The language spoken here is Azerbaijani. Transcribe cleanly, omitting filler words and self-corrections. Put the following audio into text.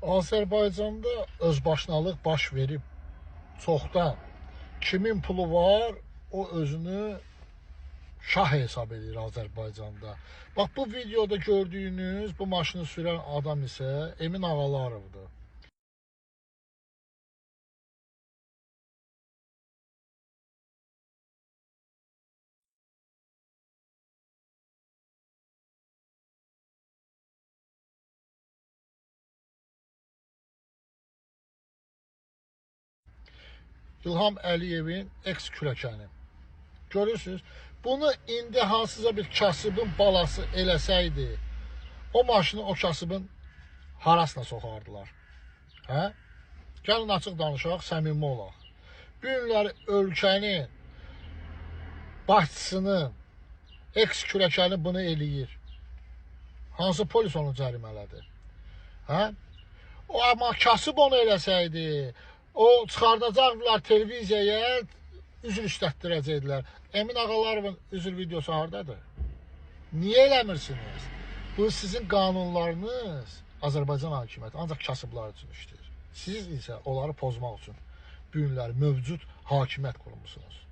Azərbaycanda özbaşınalıq baş verib çoxdan. Kimin pulu var, o özünü şah hesab edir Azərbaycanda. Bax bu videoda gördüyünüz bu maşını sürən adam isə Emin Ağalarovdur. İlham Əliyevin eks-kürəkəni. Görürsünüz, bunu indi hansısa bir kasıbın balası eləsəydi, o maşını o kasıbın harasına soxardılar. Hə? Gəlin açıq danışaq, səmimi olaq. Bu günləri ölkənin başçısının eks-kürəkəni bunu eləyir. Hansı polis onu cərimələdi? Hə? O amma kasıb onu eləsəydi, o çıxardacaqdılar televiziyaya, üzr istətdirəcəkdilər. Emin Ağalarovun üzr videosu hardadır? Niyə eləmirsiniz? Bu sizin qanunlarınız Azərbaycan hakimiyyəti ancaq kasıblar üçün işləyir. Siz isə onları pozmaq üçün bu günləri mövcud hakimiyyət qurmusunuz.